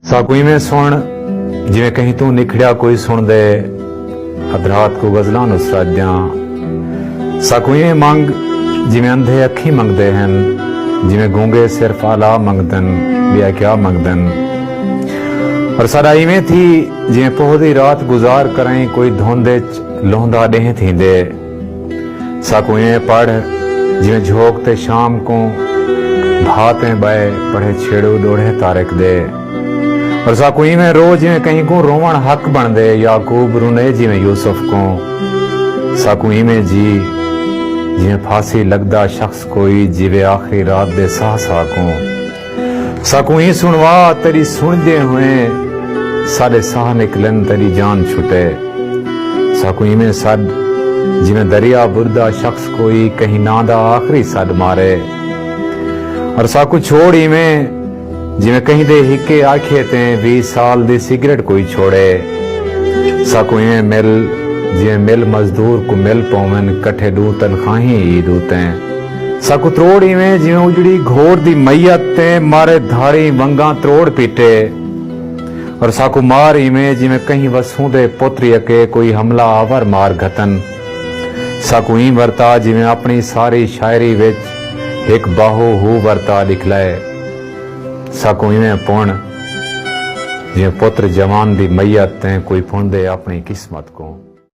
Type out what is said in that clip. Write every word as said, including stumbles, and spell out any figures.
ساکوں ایویں سݨ جیویں کہیں توں نکھڑیا کوئی سݨدے، ادھ رات کوں غزلاں نصرت دیاں۔ ساکوں ایویں منگ جیویں اندھے اکھیں منگدے ہن، جیویں گونگے صرف آلا منگدن، ٻیا کیا منگدن۔ اور ساݙا ایویں تھی جیویں پوہ دی رات گزار کرائیں کوئی دھند اچ لہندا ݙینہہ تھیندے۔ ساکوں ایویں پڑھ جیویں جھوک تے شام کوں بھا تیں ٻئے پڑھے چھیڑو ݙوہڑے طارق دے۔ اور ساکوں ایویں رو جیویں کہیں کوں رووݨ حق بݨدے، یعقوب رونے جیویں یوسف کوں۔ ساکوں ایویں جی جیویں پھاسی لڳدا شخص کوئی جیوے آخری رات دے ساہ ساہ کوں۔ ساکوں ایں سݨوا تیݙی سݨدے ہوئیں ساݙے ساہ نکلن، تیݙی جان چھٹے۔ ساکوں ایویں سݙ جیویں دریا بردا شخص کوئی کہیں ناں دا آخری سݙ مارے۔ اور ساکوں چھوڑ ایویں جیویں کہیں دے ہکے آکھے تیں ویہہ سال دی سگریٹ کوئی چھوڑے۔ ساکوں ایویں مل جیویں مل مزدور کوں مل پوون، کٹھے ݙو تنخواہیں عید اتے۔ ساکوں تروڑ ایویں جیویں اجڑی گھوڑ دی میت تے مارے دھاڑیں ونگاں تروڑ پیٹے۔ اور ساکوں مار ایویں جیویں کہیں وسوں دے پتر یکے کوئی حملہ آور مار گھتن۔ ساکوں ایں ورتا جیویں اپݨی ساری شاعری وچ ہک باہو ہو ورتا ݙکھلائے۔ ساکوں ایویں پݨ جیویں پتر جوان دی میت تیں کوئی پھݨدے اپݨی قسمت کوں۔